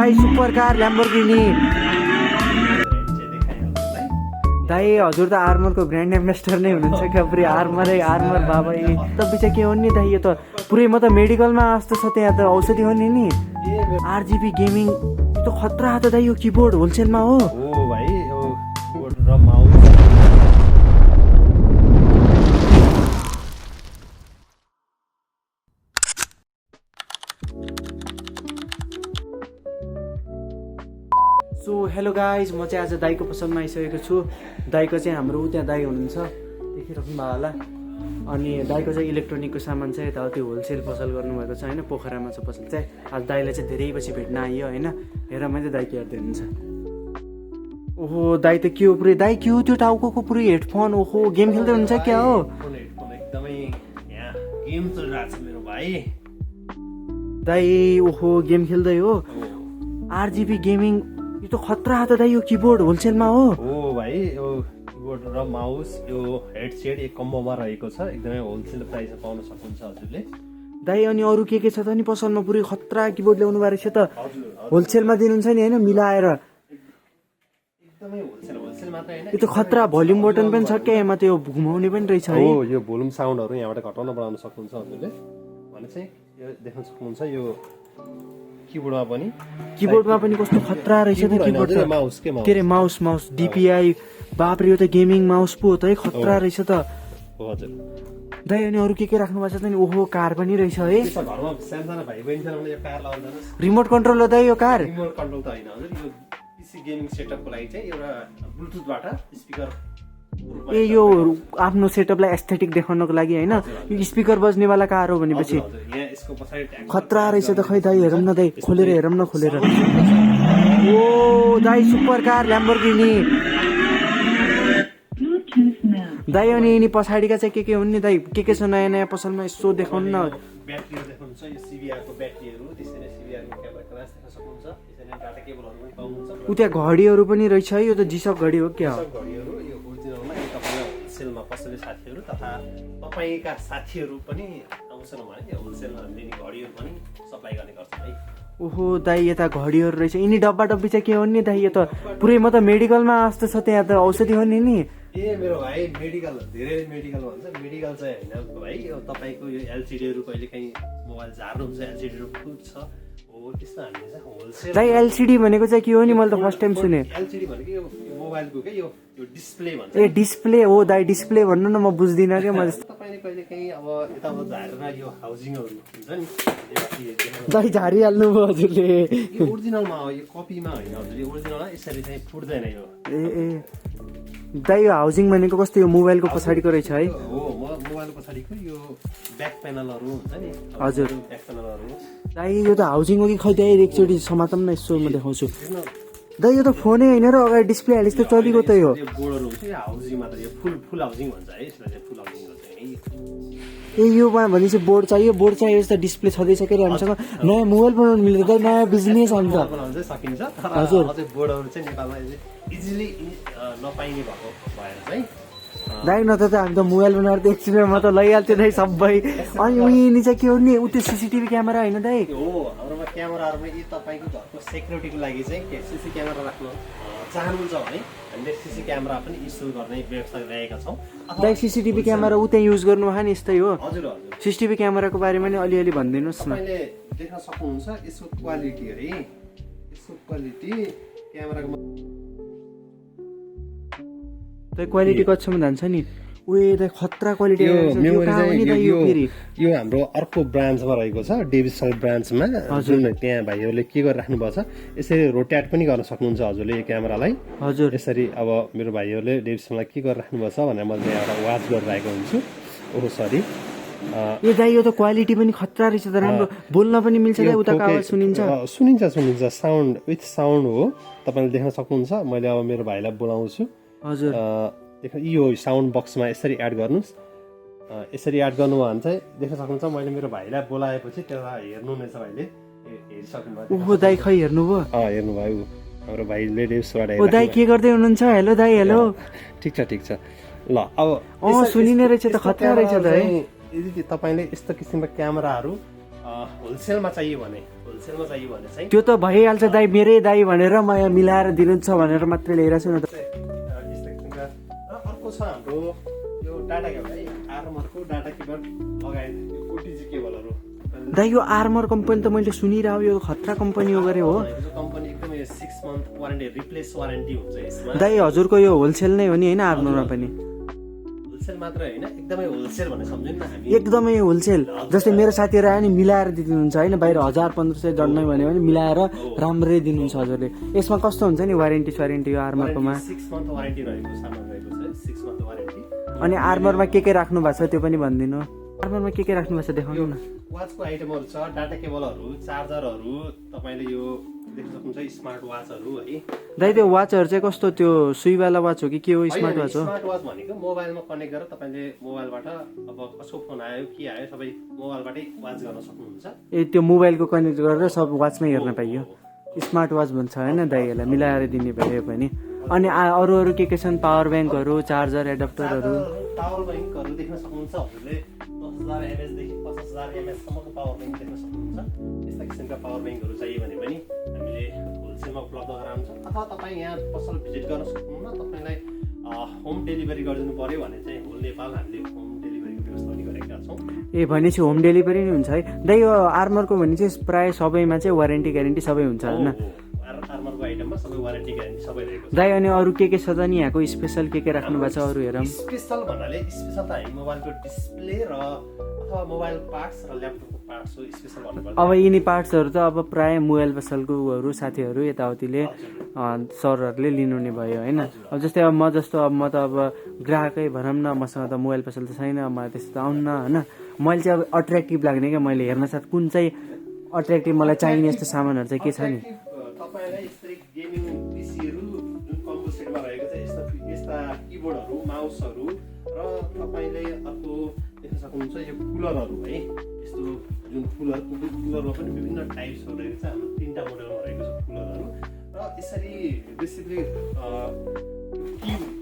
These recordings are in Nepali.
दाई सुपर कार ल्याम्बोर्गिनी दाई हजुर त आर्मरको ब्रान्ड एम्बेसडर नै हुनुहुन्छ क्या पुरै आर्मर बाबा त पछि के हो नि दाई यो त पुरै म त मेडिकलमा जस्तो छ त्यहाँ त औषधि हो नि आरजिबी गेमिङ यो त खतरा त दाई यो किबोर्ड होलसेलमा हो भाइ यो किबोर्ड र माउस सो हेलो गाइज म चाहिँ आज दाईको पसलमा आइसकेको छु दाईको चाहिँ हाम्रो त्यहाँ दाई हुनुहुन्छ देखिराख्नु भयो होला अनि दाईको चाहिँ इलेक्ट्रोनिकको सामान चाहिँ यताउति होलसेल पसल गर्नुभएको छ होइन पोखरामा छ पसल चाहिँ आज दाईलाई चाहिँ धेरै पछि भेट्न आइयो होइन हेर मैले दाई के हेर्दै हुनुहुन्छ ओहो दाई त के हो पुरै दाई के हो त्यो टाउको पुरै हेडफोन ओहो गेम खेल्दै हुनुहुन्छ क्या हो एकदमै यहाँ गेम चलिरहेको छ मेरो भाइ दाई ओहो गेम खेल्दै हो आरजिबी गेमिङ यो त खतरा त दाई यो किबोर्ड होलसेलमा हो भाइ यो किबोर्ड र माउस यो हेडसेट एक कम्बोमा रहेको छ एकदमै होलसेल प्राइसमा पाउन सक्नुहुन्छ हजुरले दाई अनि अरू के छ त नि पसलमा पुरै खतरा किबोर्ड ल्याउनु भएको रहेछ त होलसेलमा दिनुहुन्छ नि होइन मिलाएर एकदमै होलसेल मात्र हैन यो त खतरा भोल्युम बटन पनि छ क्या यसमा त्यो घुमाउने पनि रहेछ है यो भोल्युम साउन्डहरु यहाँबाट घटाउन बढाउन सक्नुहुन्छ हजुरले भने चाहिँ यो देख्न सक्नुहुन्छ यो किबोर्डमा पनि कस्तो खतरा रहेछ त किबोर्ड के रे माउस डिपिआई बाप रे यो त गेमिङ माउस पो हो त है खतरा रहेछ त हजुर दाइ अनि अरू के राख्नु भएको छ त नि ओहो कार पनि रहेछ है घरमा सानसानो भाइ बहिनी छ भने यो कार लाउँदैनस् रिमोट कन्ट्रोल हो दाइ यो कार रिमोट कन्ट्रोल त हैन हजुर यो पीसी गेमिङ सेटअपको लागि चाहिँ एउटा ब्लुटुथबाट स्पिकर ए यो आफ्नो सेटअपलाई एस्थेटिक देखाउनको लागि हैन यो स्पिकर बज्नेवाला कार हो भनेपछि खतरा रहेछ त खै दाइ हेरौँ न दाइ खोलेर हेरौँ न खोलेर ओ दाइ सुपर कार ल्याम्बोर्गिनी दाइ अनि यिनी पछाडिका चाहिँ के हुन् नि दाइ के छ नयाँ नयाँ पसलमा यसो देखाउनु न ब्याट्रीहरु देखाउनुहुन्छ यो सीबीआर को ब्याट्रीहरु त्यसैले सीबीआर को क्लास देख्न सक्नुहुन्छ त्यसैले डाटा केबलहरु पनि पाउनुहुन्छ उता घडीहरु पनि रहेछ है यो त जिसक घडी हो क्या घडीहरु यो ओरिजिनलमा यो तपाईलाई होलसेलमा पसले साथीहरु तथा तपाईका साथीहरु पनि आउँछन् भने यो होलसेलमा हामीले घडीहरु पनि सप्लाई गर्ने गर्छौं है ओहो दाइ यता घडीहरु रहेछ यिनी डब्बा डब्बी चाहिँ के हो नि दाइ यो त पुरै म त मेडिकलमा जस्तो छ त्यहाँ त औषधि हो नि ए मेरो भाइ मेडिकल धेरै मेडिकल भन्छ मेडिकल चाहिँ हैन भाइ यो तपाईको यो एलसीडीहरु कहिले काहीँ मोबाइल झार्नुहुन्छ एलसीडीहरु फुट छ हो त्यस्तो हामीले चाहिँ होलसेल दाइ एलसीडी भनेको चाहिँ के हो नि मैले त फर्स्ट टाइम सुने एलसीडी भनेको यो मोबाइलको के यो डिस्प्ले भन्छ ए डिस्प्ले हो दाइ डिस्प्ले भन्नु न म बुझ्दिन के म तपाईले कहिले काहीँ अब यताउता झारेर यो हाउसिङहरु हुन्छ नि दाइ झारिहाल्नु भयो हजुरले यो ओरिजिनलमा हो यो कपीमा हैन हजुर यो ओरिजिनलमा यसरी चाहिँ फुट्दैन यो ए दाइ यो हाउसिङ भनेको कस्तो यो मोबाइलको पछाडिको रहेछ है हो मोबाइलको पछाडिको यो ब्याक प्यानलहरु हुन्छ नि हजुर ब्याक प्यानलहरु दाइ यो त हाउसिङ हो कि खै दाइ एकचोटि समातम न यसो म देखाउँछु दाइ यो त फोनै हैन र अगाडि डिस्प्ले हालिस त चलेको त यो बोर्डहरु हुन्छ यो हाउसिङ मात्र यो फुल हाउसिङ भन्छ है यसलाई चाहिँ फुल हाउसिङ भन्छ ए यो भनेपछि बोर्ड चाहियो यस्तो डिस्प्ले छँदैछ के हामीसँग नयाँ मोबाइल बनाउनु मिल्छ दाइ नयाँ बिजनेस अन्त सकिन्छ हजुर अझै बोर्डहरु चाहिँ नेपालमा इजिली नपाइने भएको भएर चाहिँ दाइ न त हामी त मोबाइल बनाएर त एकछिनमा त लैहाल्थ्यो दाइ सबै अनि उनी चाहिँ के हो नि उ त्यो सीसीटीभी क्यामेरा हैन दाइ हो हाम्रोमा क्यामेराहरुमा यी तपाईको घरको सेक्युरिटीको लागि चाहिँ सीसी क्यामेरा राख्न चाहनुहुन्छ भने हामीले सीसी क्यामेरा पनि इन्स्टल गर्ने व्यवस्था गरेका छौं दाइ सीसीटीभी क्यामेरा उतै युज गर्नु भएन यस्तै हो हजुर हजुर सीसीटीभी क्यामेराको बारेमा नि अलिअलि भनिदिनुस् न तपाईले देख्न सक्नुहुन्छ यसको क्वालिटी है यसको क्वालिटी क्यामेराको दाइ क्वालिटी कतिसम्म जान्छ नि उयो दाइ खतरा क्वालिटी यो हाम्रो अर्को ब्रान्चमा रहेको छ डेभिसल ब्रान्चमा जुन त्यहाँ भाइहरूले के गरिराख्नु भएको छ यसरी रोटेट पनि गर्न सक्नुहुन्छ हजुरले यो क्यामेरालाई हजुर यसरी अब मेरो भाइहरूले डेभिसनलाई के गरिराख्नु भएको छ भनेर मैले एउटा वाच गरिरहेको हुन्छु ओहो सरी यो दाइ यो त क्वालिटी पनि खतरा रहेछ त राम्रो बोल्न पनि मिल्छ दाइ उताको आवाज सुनिन्छ साउन्ड विथ साउन्ड हो तपाईले देख्न सक्नुहुन्छ मैले अब मेरो भाइलाई बोलाउँछु हजुर यो साउन्ड बक्समा यसरी एड गर्नुस् यसरी एड गर्नु भने चाहिँ देख्न सक्नुहुन्छ मैले मेरो भाइलाई बोलाएपछि त्यसलाई हेर्नु नै छ भाइले हेरिसक्नु भयो ओहो दाइ खै हेर्नुभयो हेर्नु भयो हाम्रो भाइले डेभिसबाट ओ दाइ के गर्दै हुनुहुन्छ हेलो दाइ हेलो ठिक छ ल अब सुनिने रहेछ त खतरा रहेछ त है यदि तपाईले यस्तो किसिमका क्यामेराहरु होलसेलमा चाहियो भने चाहिँ त्यो त भइहाल्छ दाइ, मेरै दाइ भनेर म यहाँ मिलाएर दिनुहुन्छ भनेर मात्रै लिएर छु न त। यस्तो किसिमका र अर्को छ हाम्रो यो डाटा केबल है, आर्मरको डाटा केबल लगायत यो ओटिजी केबलहरू। दाइ यो आर्मर कम्पनी त मैले सुनिरहेको, यो खतरा कम्पनी हो गरे हो कम्पनी एकदमै 6 मन्थ वारेन्टी, रिप्लेस वारेन्टी हुन्छ यसमा। दाइ हजुरको यो होलसेल नै हो नि होइन आर्मरमा पनि? होलसेल मात्र होइन, एकदमै होलसेल भनेर सम्झौँ न हामी। एकदमै होलसेल, जस्तै मेरो साथीहरू आयो नि मिलाएर दिनुहुन्छ होइन, बाहिर 1000-1500 जड्नै भन्यो भने मिलाएर राम्रै दिनुहुन्छ हजुरले। यसमा कस्तो हुन्छ नि वारेन्टी स्वारेन्टी यो आर्मरकोमा? 6 मन्थ वारेन्टी रहेको सामान रहेको छ, 6 मन्थ वारेन्टी। अनि आर्मरमा के राख्नु भएको छ त्यो पनि भनिदिनु। आर्मरमा के राख्नु भएको छ देखाउनु न। वाचको आइटमहरू छ, डाटा केबलहरू, चार्जरहरू, तपाईँले यो देख्न सक्नुहुन्छ स्मार्ट वाचहरू है। दाइ त्यो वाचहरू चाहिँ कस्तो, त्यो सुईवाला वाच हो कि के हो, स्मार्ट वाच हो? स्मार्ट वाच भनेको मोबाइलमा कनेक्ट गरेर तपाईँले मोबाइलबाट अब कसको फोन आयो के आयो सबै मोबाइलबाटै वाच गर्न सक्नुहुन्छ। ए त्यो मोबाइलको कनेक्ट गरेर सब वाचमै हेर्न पाइयो, स्मार्ट वाच भन्छ होइन दाइहरूलाई, मिलाएर दिने भयो पनि। अनि अरू के छन्, पावर ब्याङ्कहरू, चार्जर, एडाप्टरहरू? पावर ब्याङ्कहरू देख्न सक्नुहुन्छ हजुरले, 10,000 mAh देखि 50,000 mAh सम्मको पावर ब्याङ्क देख्न सक्नुहुन्छ। यस्ता किसिमका पावर ब्याङ्कहरू चाहियो भने पनि हामीले होलसेलमा उपलब्ध गराउँछ, अथवा तपाईँ यहाँ पसल भिजिट गर्न सक्नुहुन्न, तपाईँलाई होम डेलिभरी गरिदिनु पर्यो भने चाहिँ होल नेपाल हामीले होम डेलिभरीको व्यवस्था पनि गरेका छौँ। ए भनेपछि होम डेलिभरी नै हुन्छ है दाइ? यो आर्मरको भने चाहिँ प्रायः सबैमा चाहिँ वारेन्टी ग्यारेन्टी सबै हुन्छ होइन? आर्मरको आइटममा सबै वारेन्टी ग्यारेन्टी सबै रहेको छ। दाइ अनि अरू के छ त नि यहाँको स्पेसल के राख्नु भएको छ अरू हेरौँ? स्पेसल भन्नाले स्पेसल त हामी मोबाइलको डिस्प्ले र अथवा मोबाइल पार्ट्स र ल्यापटपको पार्ट्स हो स्पेसल भन्नुपर्छ। अब यिनी पार्ट्सहरू त अब प्रायः मोबाइल पसलको उहरू साथीहरू यताउतिले सरहरूले लिनु नै भयो होइन? अब जस्तै अब म जस्तो, अब म त अब ग्राहकै भनौँ न, मसँग त मोबाइल पसल त छैन, मलाई त्यस्तो त आउन्न होइन। मैले चाहिँ अब अट्र्याक्टिभ लाग्ने क्या, मैले हेर्न साथ कुन चाहिँ अट्र्याक्टिभ मलाई चाहिने यस्तो सामानहरू चाहिँ के छ नि? तपाईँलाई यस्तै गेमिङ पिसीहरू जुन कम्बो सेटमा रहेको छ, यस्ता किबोर्डहरू, माउसहरू र तपाईँले अर्को देख्न सक्नुहुन्छ यो कुलरहरू है। यस्तो जुन कुलरमा पनि विभिन्न टाइप्सहरू रहेको छ, हाम्रो 3टा मोडलमा रहेको छ कुलरहरू। र यसरी बेसिकली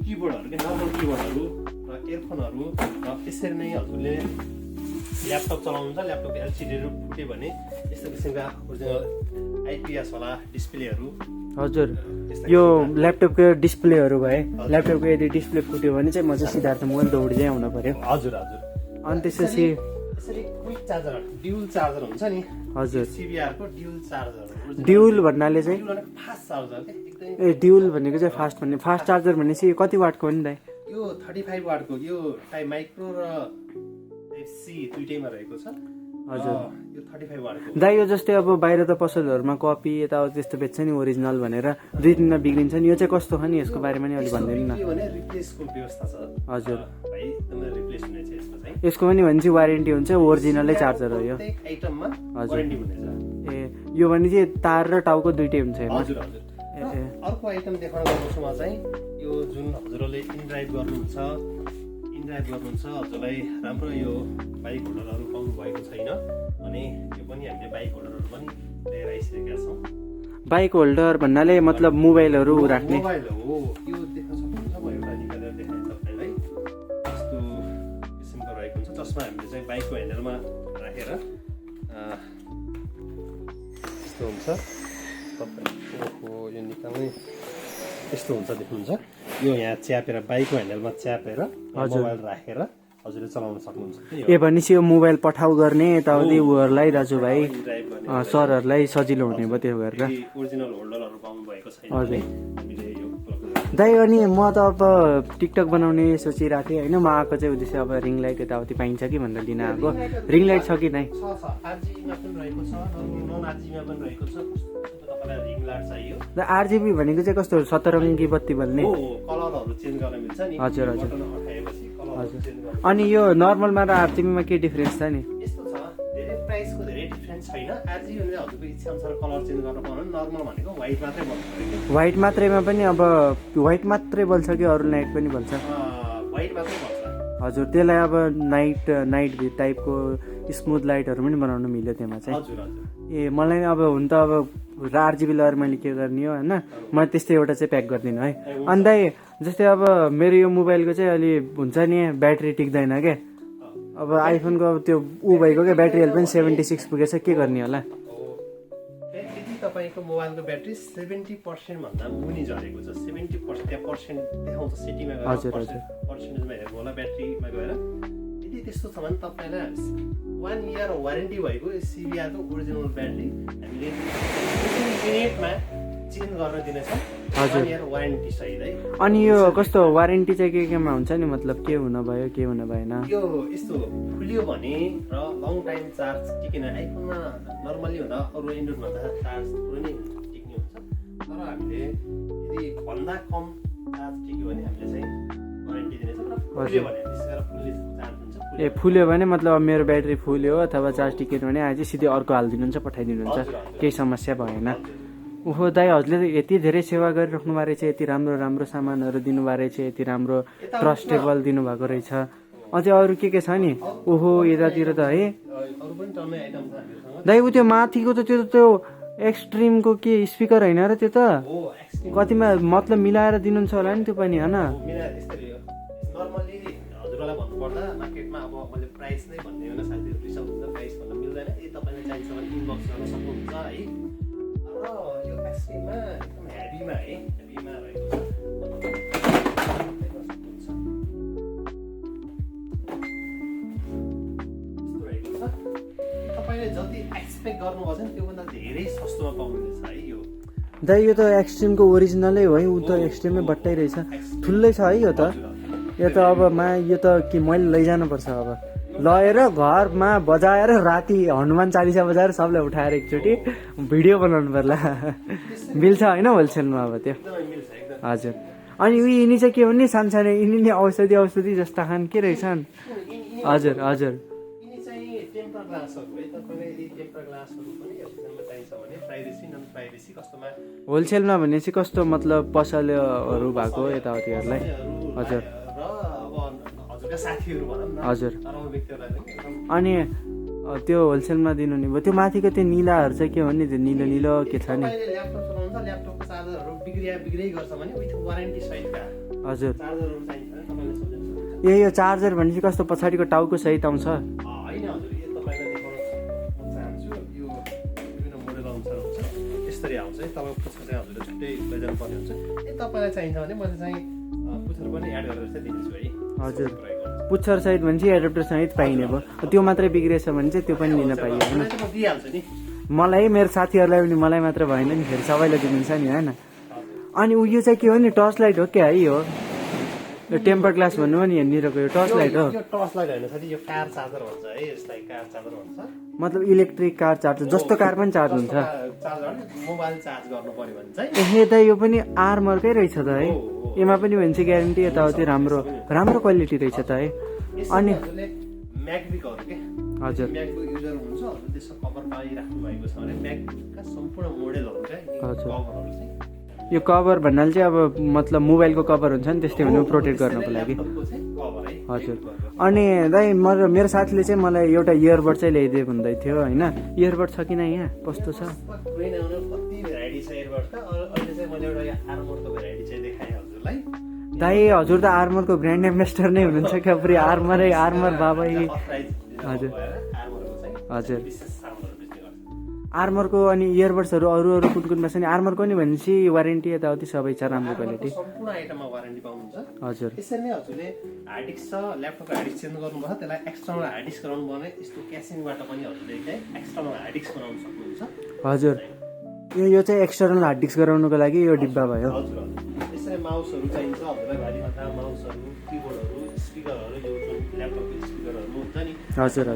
किबोर्डहरू के नर्मल किबोर्डहरू र इयरफोनहरू र यसरी नै हजुरले ल्यापटप चलाउनुहुन्छ, ल्यापटपको एलसिडीहरू फुट्यो भने यस्तो किसिमका ओरिजिनल आइपिएस वाला डिस्प्लेहरू। हजुर यो ल्यापटपको डिस्प्लेहरू भए, ल्यापटपको यदि डिस्प्ले फुट्यो भने चाहिँ म चाहिँ सिद्धार्थ मोबाइल दौडिँदै आउनु पर्यो। हजुर अनि त्यसपछि यसरी क्विक चार्जर, ड्युल चार्जर हुन्छ नि हजुर, सिबिआरको ड्युल चार्जर। ड्युल भन्नाले चाहिँ फास्ट चार्जर के एकदमै। ए ड्युल भनेको चाहिँ फास्ट भन्ने, फास्ट चार्जर भनेपछि कति वाटको हो नि दाइ? यो 35 वाटको, यो टाइप माइक्रो र टाइप सी दुईटैमा रहेको छ। हजुर यो 35 वाटको दाइ। यो जस्तै अब बाहिर त पसलहरूमा कपी यताउति त्यस्तो बेच्छ नि ओरिजिनल भनेर, 2 दिनमा बिग्रिन्छ नि, यो चाहिँ कस्तो हो नि? यसको बारेमा नि अलिक भनिदिनु न। के भने रिप्लेसको व्यवस्था छ हजुर भाइ, एकदमै रिप्लेस हुने छ यसको चाहिँ। यसको पनि भने चाहिँ वारेन्टी हुन्छ, ओरिजिनलै चार्जर हो यो? प्रत्येक आइटममा वारेन्टी हुनेछ। ए यो भने चाहिँ तार र टाउको दुइटै हुन्छ हेर्नु? हजुर हजुर। अर्को आइटम देखाउन गएको छु म चाहिँ, यो जुन हजुरले इनड्राइभ गर्नुहुन्छ हजुरलाई राम्रो यो बाइक होल्डरहरू पाउनु भएको छैन अनि यो पनि हामीले बाइक होल्डरहरू पनि लिएर आइसकेका छौँ। बाइक होल्डर भन्नाले मतलब मोबाइलहरू राख्ने मोबाइल हो यो, देख्न सक्नुहुन्छ। म एउटा निकालेर देखाएँ तपाईँलाई, यस्तो किसिमको रहेको हुन्छ जसमा हामीले चाहिँ बाइकको ह्यान्डलमा राखेर यस्तो हुन्छ। तपाईँको यो निकाल्ने यस्तो हुन्छ, देख्नुहुन्छ यो यहाँ च्यापेर बाइकको ह्यान्डलमा च्यापेर मोबाइल राखेर हजुरले चलाउन सक्नुहुन्छ। ए भनेपछि यो मोबाइल पठाउ गर्ने यताउति उहरूलाई दाजुभाइ सरहरूलाई सजिलो हुने भयो त्यो गरेर। ओरिजिनल होल्डरहरू पाउनु भएको छैन हजुर हामीले यो दाइ। अनि म त अब टिकटक बनाउने सोचिरहेको थिएँ होइन, म आएको चाहिँ उद्देश्य अब रिङ लाइट यताउति पाइन्छ कि भनेर लिन आएको। रिङ लाइट छ कि नै? आरजिबीमा पनि रहेको छ, नन आरजिबीमा पनि रहेको छ। तपाईँलाई रिङ लाइट चाहियो? आरजिबी भनेको चाहिँ कस्तो, 17 रङ्गी बत्ती बल्ने? कलरहरू चेन्ज गर्न मिल्छ नि। हजुर हजुर अठाएपछि कलरहरू चेन्ज गर्न। अनि यो नर्मलमा र आरजिबीमा के डिफरेन्स छ नि? यस्तो छ, धेरै प्राइसको धेरै डिफरेन्स छैन। आरजिबी भने हजुरको इच्छा अनुसार कलर चेन्ज गर्न पाउनु, नर्मल भनेको व्हाइट मात्रै बल्छ। व्हाइट मात्रैमा पनि अब व्हाइट मात्रै बल्छ कि अरू लाइट पनि बल्छ? व्हाइट मात्रै बल्छ हजुर। त्यसलाई अब नाइट टाइपको स्मुथ लाइटहरू पनि बनाउनु मिल्यो त्यसमा चाहिँ? हजुर हजुर। ए मलाई अब हुन त अब आरजिबी लगाएर मैले के गर्ने हो होइन, मलाई त्यस्तै एउटा चाहिँ प्याक गरिदिनु है। अनि दाइ जस्तै अब मेरो यो मोबाइलको चाहिँ अलि हुन्छ नि ब्याट्री टिक्दैन क्या, अब आइफोनको अब त्यो भइगयो क्या ब्याट्री हेल्थ पनि 76 पुगेछ के गर्ने होला यदि तपाईँको मोबाइलको ब्याट्री 70% भन्दा मुनि झरेको छ 70% त्यहाँ पर्सेन्ट देखाउँछ सिटीमा गएर पर्सेन्टेजमा हेर्नु होला ब्याट्रीमा गएर यदि त्यस्तो छ भने तपाईँलाई 1 इयर वारेन्टी भएको सिबिआरको ओरिजिनल ब्याट्री हामीले 15 मिनेटमा चेन्ज गर्न दिनेछौँ 1 इयर वारेन्टी सहित है। अनि यो कस्तो वारेन्टी चाहिँ केमा हुन्छ नि मतलब के हुन भयो के हुन भएन यो यस्तो खुल्यो भने र लङ टाइम चार्ज टिकेन आइफोनमा नर्मली हुँदा अरू एन्ड्रोइडमा त चार्ज थोरै नै टिक्ने हुन्छ तर हामीले यदि भन्दा कम चार्ज टिक्यो भने हामीले चाहिँ वारेन्टी दिनेछौँ र खुल्यो भने विशेष गरेर फुल्ने चार्ज हुन्छ ए फुल्यो भने मतलब मेरो ब्याट्री फुल्यो अथवा चार्ज टिकेन भने आज सिधै अर्को हालिदिनुहुन्छ पठाइदिनुहुन्छ केही समस्या भएन ओहो दाइ हजुरले यति धेरै सेवा गरिराख्नु भएको रहेछ यति राम्रो राम्रो सामानहरू दिनुभएको रहेछ यति राम्रो ट्रस्टेबल दिनुभएको रहेछ अझै अरू के छ नि ओहो यतातिर त है अरू पनि टन्नै आइटम छ हामीसँग दाइ ऊ त्यो माथिको त त्यो एक्सट्रिमको के स्पिकर होइन र त्यो त हो एक्सट्रिम कतिमा मतलब मिलाएर दिनुहुन्छ होला नि त्यो पनि होइन मिला यसरी हो नर्मली हजुरलाई भन्नुपर्दा मार्केटमा अब मैले प्राइस नै भन्ने हो साथीहरू रिसाउनुहुन्छ प्राइस भन्न मिल्दैन यदि तपाईँलाई चाहिन्छ भने इनबक्स गर्न सक्नुहुन्छ है र यो एक्सट्रिममा एकदम हेभीमा रहेको छ तपाईँले जति एक्सपेक्ट गर्नुभएको छ नि त्योभन्दा धेरै सस्तोमा पाउनुहुनेछ है यो दाइ यो त एक्सट्रिमको ओरिजिनलै हो है ऊ त एक्सट्रिममै बट्टै रहेछ ठुलै छ है यो त यो त अब यो त कि मैले लैजानुपर्छ अब लगेर घरमा बजाएर राति हनुमान चालिसा बजाएर सबलाई उठाएर एकचोटि भिडियो बनाउनु पर्ला मिल्छ होइन होलसेलमा अब त्यो एकदमै मिल्छ एकदम हजुर अनि यिनी चाहिँ के हो नि सानसानो यिनी औषधि जस्ता खान के रहेछन् हजुर हजुर यिनी चाहिँ टेम्पर ग्लासहरू है तपाईँले यदि टेम्पर ग्लासहरू पनि होलसेलमा चाहिन्छ भने प्राइभेसी नन प्राइभेसी कस्तोमा होलसेलमा भने चाहिँ कस्तो मतलब पसलहरू भएको यताउतिहरूलाई हजुर र अब हजुरका साथीहरू भनौँ न हजुर नराम्रो व्यक्तिहरूलाई पनि एकदम अनि त्यो होलसेलमा दिनु नि भयो त्यो माथिको त्यो निलाहरू चाहिँ के हो नि त्यो निलो के छ नि तपाईँले ल्यापटप चलाउनुहुन्छ ल्यापटपको चार्जरहरू बिग्रै गर्छ भने विथ वारेन्टी सहितका हजुर चार्जरहरू चाहिन्छ भने तपाईँले सोध्नुहुन्छ यो चार्जर भनेपछि कस्तो पछाडिको टाउको सहित आउँछ होइन हजुर यो तपाईँलाई देखाउन म चाहन्छु यो विभिन्न मोडल अनुसार हुन्छ यसरी आउँछ है तपाईँको पुच्छर चाहिँ हजुरले छुट्टै लैजानु पर्ने हुन्छ यदि तपाईँलाई चाहिन्छ भने मैले चाहिँ पुच्छर पनि एड गरेर चाहिँ दिन्छु है हजुर पुच्छर सहित भनेपछि एडाप्टर सहित पाइने भयो त्यो मात्रै बिग्रेछ भने चाहिँ त्यो पनि लिन पाइयो होइन म दिइहाल्छु नि मलाई मेरो साथीहरूलाई पनि मलाई मात्र भएन नि फेरि सबैलाई दिनुहुन्छ नि होइन अनि यो चाहिँ के हो नि टर्च लाइट हो क्या है यो टेम्पर ग्लास भन्नु हो नि यहाँनिरको यो टर्च लाइट हो यो टर्च लाइट होइन साथी यो कार चार्जर भन्छ है यसलाई कार चार्जर भन्छ मतलब इलेक्ट्रिक कार चार्जर जस्तो कार पनि चार्ज हुन्छ चार्जर मोबाइल चार्ज गर्नु पर्यो भने चाहिँ ए त यो पनि आर्मरकै रहेछ त है यसमा पनि भन्छ ग्यारेन्टी यताउति राम्रो क्वालिटी रहेछ त है अनि म्याकबुकहरू के हजुर म्याकबुक युजर हुनुहुन्छ हजुर त्यसको कभर पाइराख्नु भएको छ भने म्याकबुकका सम्पूर्ण मोडेलहरू चाहिँ कभरहरू चाहिँ यो कभर भन्नाले चाहिँ अब मतलब मोबाइलको कभर हुन्छ नि त्यस्तै भन्नु प्रोटेक्ट गर्नको लागि हजुर अनि दाइ मेरो साथीले चाहिँ मलाई एउटा इयरबड चाहिँ ल्याइदियो भन्दै थियो होइन इयरबड छ कि न यहाँ कस्तो छ कति भेराइटी छ इयरबडका अहिले चाहिँ मैले एउटा आर्मरको भेराइटी चाहिँ देखाएँ हजुरलाई दाइ हजुर त आर्मरको ब्रान्ड एम्बेसडर नै हुनुहुन्छ क्या पुरै आर्मर बाबै हजुर हजुर आर्मरको अनि इयरबड्सहरू अरू कुनमा छ नि आर्मरको नि भनेपछि वारेन्टी यताउति सबै छ राम्रो क्वालिटी सम्पूर्ण आइटममा वारेन्टी पाउनुहुन्छ हजुर यसरी नै हजुरले हार्ड डिस्क छ ल्यापटपको हार्ड डिस्क चेन्ज गर्नुभयो त्यसलाई एक्सटर्नल हार्ड डिस्क गराउनु भने यस्तो क्यासिङबाट पनि हजुरले चाहिँ एक्सटर्नल हार्ड डिस्क बनाउन सक्नुहुन्छ हजुर यो चाहिँ एक्सटर्नल हार्ड डिस्क गराउनुको लागि यो डिब्बा भयो हजुर यसरी माउसहरू चाहिन्छ हजुरलाई भारी मात्रा माउसहरू किबोर्डहरू स्पिकरहरू यो जुन ल्यापटपको स्पिकरहरू हुन्छ नि हजुर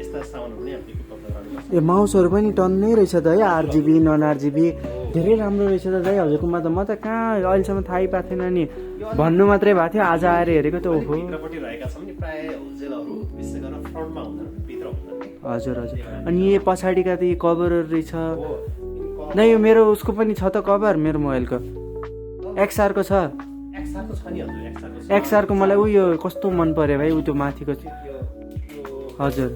यस्ता सामानहरू पनि हामीले उपलब्ध गराउनु ए माउसहरू पनि टन्नै रहेछ त है आरजिबी नन आरजिबी धेरै राम्रो रहेछ त दाइ हजुरकोमा त म त कहाँ अहिलेसम्म थाहै पाएको थिएन नि भन्नु मात्रै भएको थियो आज आएर हेरेको त ओहो भित्रपट्टि रहेका छन् नि प्राय होलसेलहरू विशेष गरेर फ्रन्टमा हुँदैन भित्र हुँदैन हजुर अनि यो पछाडिका त यो कभरहरू रहेछ न यो मेरो उसको पनि छ त कभर मेरो मोबाइलको एक्सआरको छ एक्सआरको मलाई उयो कस्तो मन पर्यो भाइ उ त्यो माथिको हजुर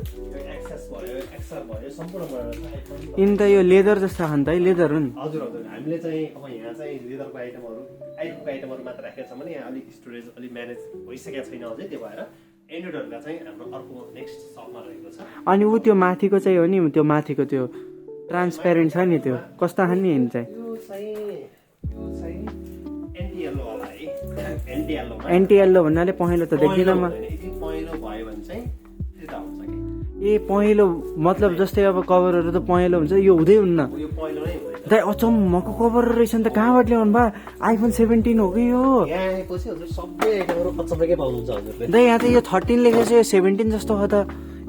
यिनी त यो लेदर जस्तो खान त है लेदर हो नि हजुर हामीले चाहिँ अब यहाँ चाहिँ लेदरको आइटमहरू आइफोनको आइटमहरू मात्र राखेका छौँ भने यहाँ अलिक स्टोरेज अलिक म्यानेज भइसकेको छैन अझै त्यो भएर एन्ड्रोइडहरूका चाहिँ हाम्रो अर्को नेक्स्ट सपमा रहेको छ। अनि ऊ त्यो माथिको चाहिँ हो नि त्यो माथिको त्यो ट्रान्सप्यारेन्ट छ नि त्यो कस्तो खाने नि चाहिँ यो चाहिँ एन्टी येल्लो होला है, एन्टी येल्लोमा एन्टी येल्लो भन्नाले पहेँलो त देख्दिनँ म। यदि पहेँलो भयो भने चाहिँ त्यता हुन्छ कि ए पहेँलो मतलब जस्तै अब कभरहरू त पहेँलो हुन्छ यो हुँदै हुन्न यो पहेँलो नै हुँदैन। दाइ अचम्मको कभर रहेछ नि त कहाँबाट ल्याउनु भयो आइफोन 17 हो कि यो यहाँ आएपछि हजुर सबै आइटमहरू अचम्मकै पाउनुहुन्छ हजुरले। दाइ यहाँ त यो 13 लेखेको छ यो 17 जस्तो हो त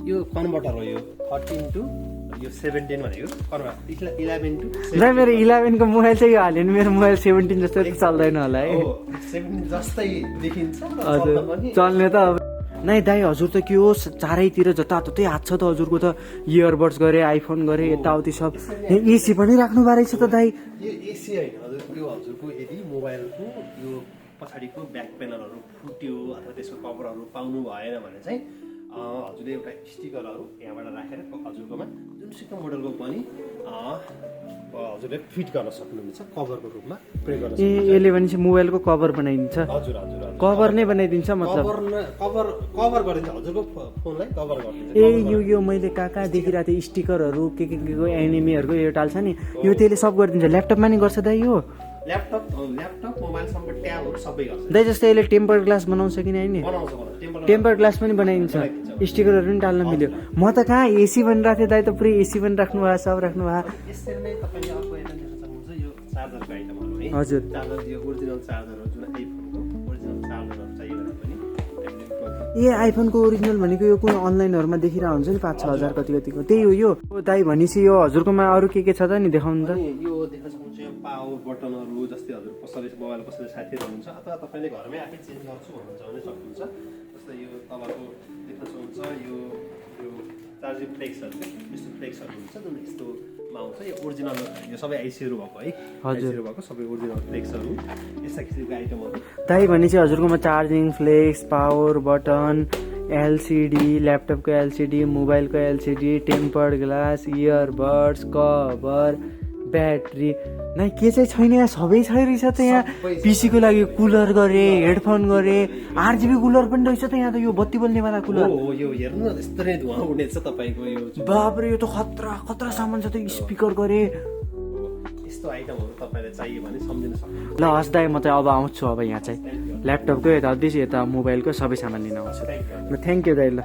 यो कन्भर्टर हो, यो 13 टु यो 17 भनेको कन्भर्टर 11 टु दाइ मेरो 11 को मोबाइल चाहिँ यो हाल्यो भने मेरो मोबाइल 17 जस्तो त चल्दैन होला है। 17 जस्तै देखिन्छ र हजुर चल्न पनि चल्ने त अब नै दाइ हजुर त के हो चारैतिर जताततै हात छ त हजुरको त इयरबड्स गरे आइफोन गरे यताउति सब एसी पनि राख्नु भएको रहेछ त दाइ। यो एसी होइन हजुर, यो हजुरको यदि मोबाइलको यो पछाडिको ब्याक पेनलहरू फुट्यो अथवा त्यसको कभरहरू पाउनु भएन भने चाहिँ हजुरले एउटा स्टिकरहरू यहाँबाट राखेर हजुरकोमा जुनसुकै मोडलको पनि हजुरले फिट गर्न सक्नुहुन्छ कभरको रूपमा प्रयोग गर्न ए यसले भनेपछि मोबाइलको कभर बनाइदिन्छ हजुर हजुर हजुर कभर नै बनाइदिन्छ मतलब कभर गरिदिन्छ हजुरको फोनलाई कभर गरिदिन्छ। ए यो मैले कहाँ कहाँ देखिरहेको थिएँ स्टिकरहरू के को एनिमीहरूको यो टाल्छ नि यो त्यसले सब गरिदिन्छ ल्यापटपमा नि गर्छ दाइ यो ल्यापटप मोबाइलसँग ट्याबहरू सबै गर्छ। दाइ जस्तै यसले टेम्पर ग्लास बनाउँछ कि नि बनाउँछ टेम्पर ग्लास पनि बनाइदिन्छ स्टिकरहरू पनि टाल्न मिल्यो म त कहाँ एसी भनिरहेको थिएँ दाइ त पुरै एसी पनि राख्नु भएको सब राख्नु भएको यसरी नै तपाईँले अर्को आइटम देख्न सक्नुहुन्छ यो चार्जरको आइटमहरू है। हजुर चार्जर यो ओरिजिनल चार्जरहरू जुन आइफोनको ओरिजिनल चार्जरहरू चाहियो भने पनि ए आइफोनको ओरिजिनल भनेको यो कुन अनलाइनहरूमा देखिरहेको हुन्छ नि 5-6 हजार कति कतिको त्यही हो यो दाइ भनेपछि यो हजुरकोमा अरू के छ त नि देखाउनु त। अनि यो देख्न सक्नुहुन्छ यो पावर बटनहरू जस्तै हजुर कसैले मोबाइल कसैले साथीहरू हुनुहुन्छ अथवा तपाईँले घरमै आफै चेन्ज गर्छु भन्नुहुन्छ भने सक्नुहुन्छ। जस्तै यो तलको देख्न सक्नुहुन्छ यो चार्जिङ फ्लेक्सहरू यस्तो फ्लेक्सहरू हुन्छ जुन यस्तोमा आउँछ यो ओरिजिनल यो सबै आइसीहरू भएको है आइसीहरू भएको सबै ओरिजिनल फ्लेक्सहरू यस्ता किसिमको आइटमहरू दाइ भनेपछि हजुरकोमा charging flex power button LCD ल्यापटपको एलसिडी मोबाइलको LCD tempered glass earbuds cover battery नै के चाहिँ छैन यहाँ सबै छ रहेछ त यहाँ पिसीको लागि कुलर गरे हेडफोन गरे आरजिबी कुलर पनि रहेछ त यहाँ त यो बत्ती बल्नेवाला कुलर हो यो हेर्नु न यस्तो नै धुवा उड्ने छ तपाईँको यो बापरे यो त खतरा सामान छ त स्पिकर गरे यस्तो आइटमहरू तपाईँलाई चाहियो भने सम्झिन सक्नुहुन्छ। ल हस् दाइ म चाहिँ अब आउँछु अब यहाँ चाहिँ ल्यापटपको यता यता मोबाइलको सबै सामान लिन आउँछु ल थ्याङ्क यू दाइ ल।